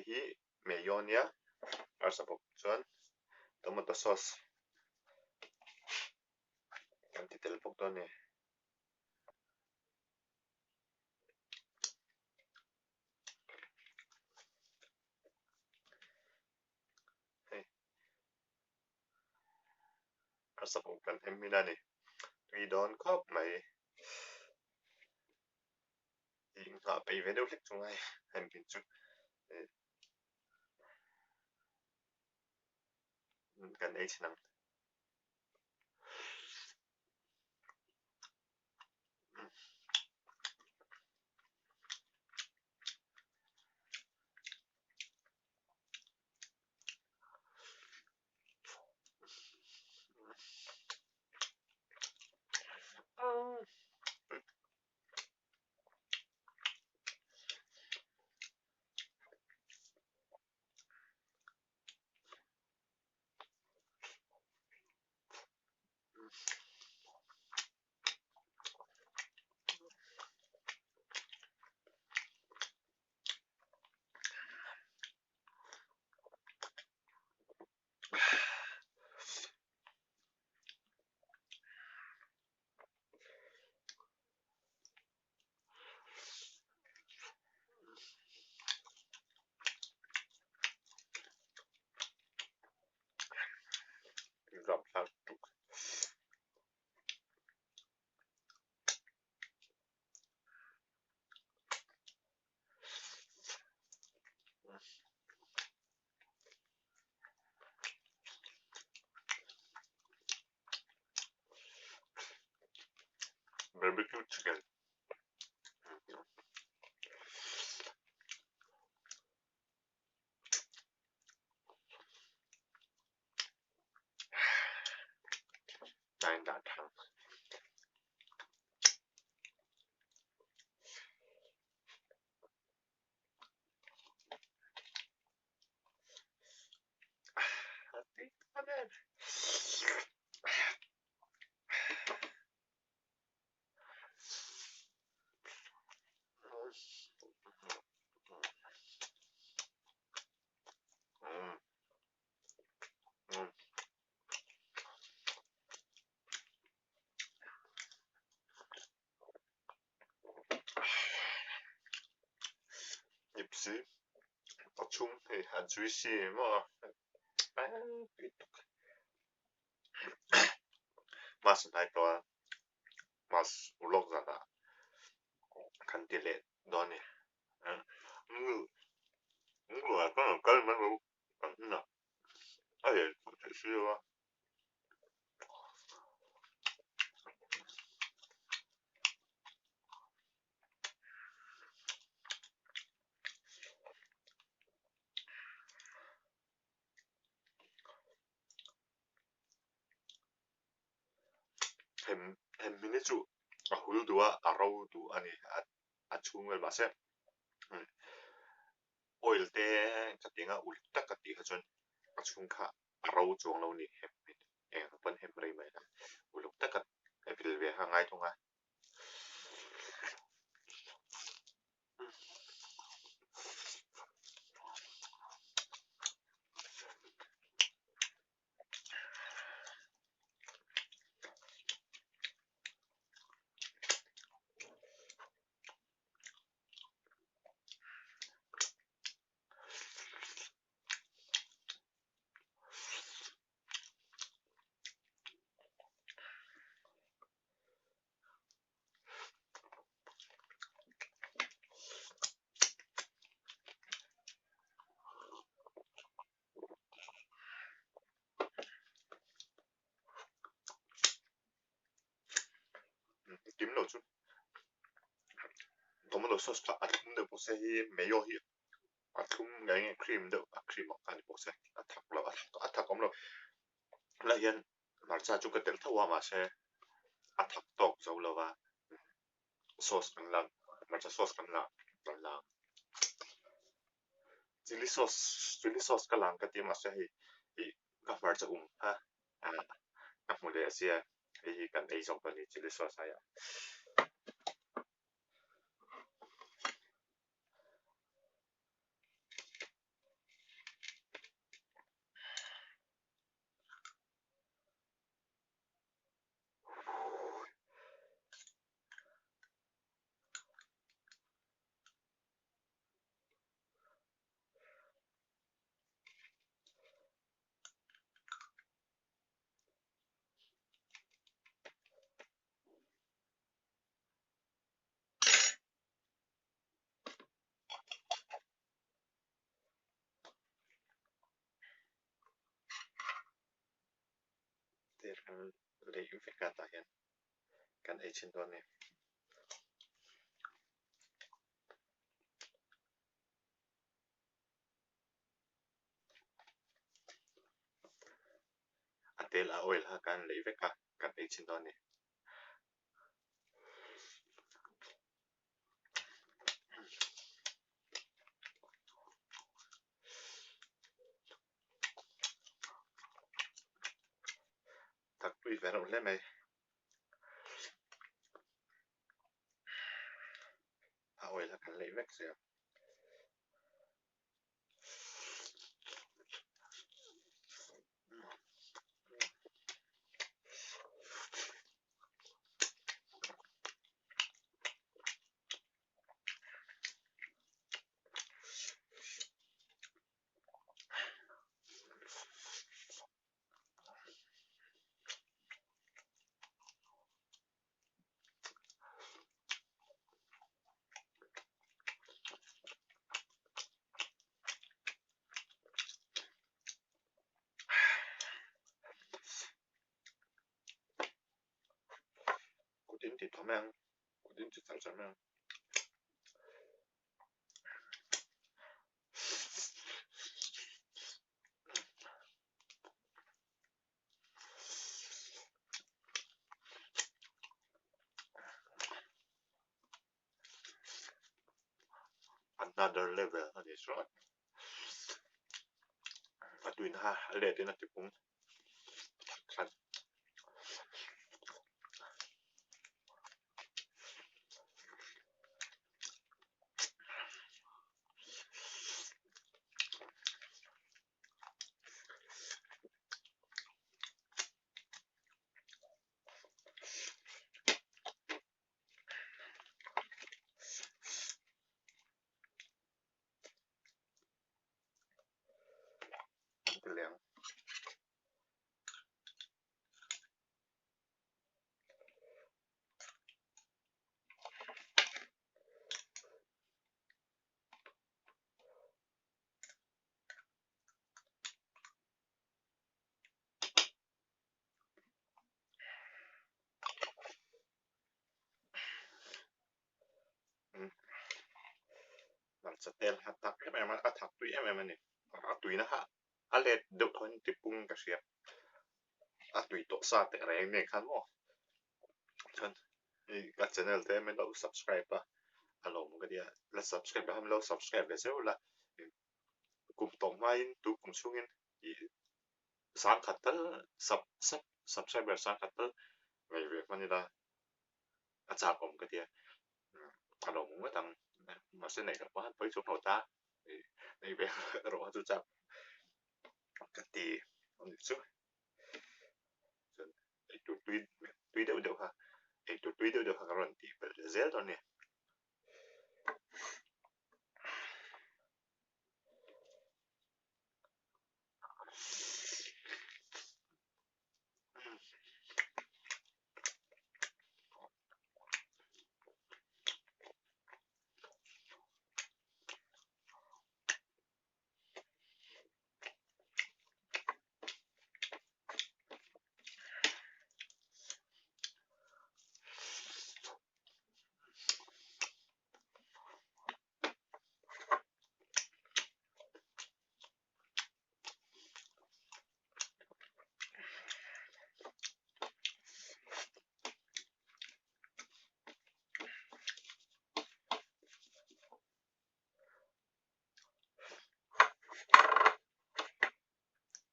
hi mayo ania arsa bawk chuan tomato sauce kan ti tel bawk dawn a ni. Hei arsa bawk kan hem hmin a ni tui dawn khawp mai. Nghah peih ve deuh hlek chu ngai hem pin chu kan ei chhin ang. Barbecue chicken. Ipsi a chhung hei a juicy maw a tui tuk mas hnai tawh a mas ulawk zanah kan ti leh dawn a ni a leh theih si lo a. Hem hem hi chu a hul duh a a ro duh a ni a chhung vel mahse oil te ka ti anga uluk tak ka tih kha chuan a chhung kha a ro chuang lo a ni hem eng ang pawn hem rei mai la uluk taka vil ve kha a ngai thung a. Kim lo chu tomato sauce kha a thlum deuh bawk se hi mayo hi a thlum nge nge cream deuh a cream ang kha a ni bawk se a thak lo a thak awm lo tunah hian hmarcha chu ka telh tho a mahse a thak tawk zo lo va sauce kan la hmarcha sauce kan la kan la chilli sauce chilli sauce ka lang ka ti a mahse hei ih ka hmarcha um kha ka hmu leh a sia hei hi kan ei zawk dawn a ni chilli sauce aiah. Kan leih vek a tah hian kan ei chhin dawn a ni. A tel a oil kha kan leih vek a kan ei chhin dawn a ni. Tak tui ve reuh hle mai. A oil a kan leih vek zel. Kut in ti tawh mai ang kut in ti char char mai ang. Another level a ni chuan a tuina kha a let in a ti pung khat. An ti leng. Hmarcha tel kha tak em em a, a thak tui em em a ni. A tuina kha a let deuh thawn tipung ka hria. A tui tawh sa teh reng nen khan maw. Chuan hei ka channel te min lo subscribe a, a lawm ka tia. La subscribe loh khan min lo subscribe ve zeuh la. Kum tawh hmain tu kum chhungin ih sangkhat tal sub sub subscriber sangkhat tal nei ve hman ila a chak awm ka tia. A lawm ngawt ang. Mahse neih loh pawh han pawi chhung lo ta. Nei ve erawh chu chak ka ti a nih chu. Chuan eitur tui tui deuh deuh kha eitur tui deuh deuh kha ka rawn tih belh zel dawn a ni.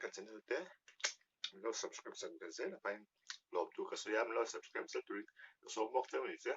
Ka channel te min lo subscribe sak ve zel a pahin lawmtu ka sawi a min lo subscribe zel turin ka sawm bawk che a ni che.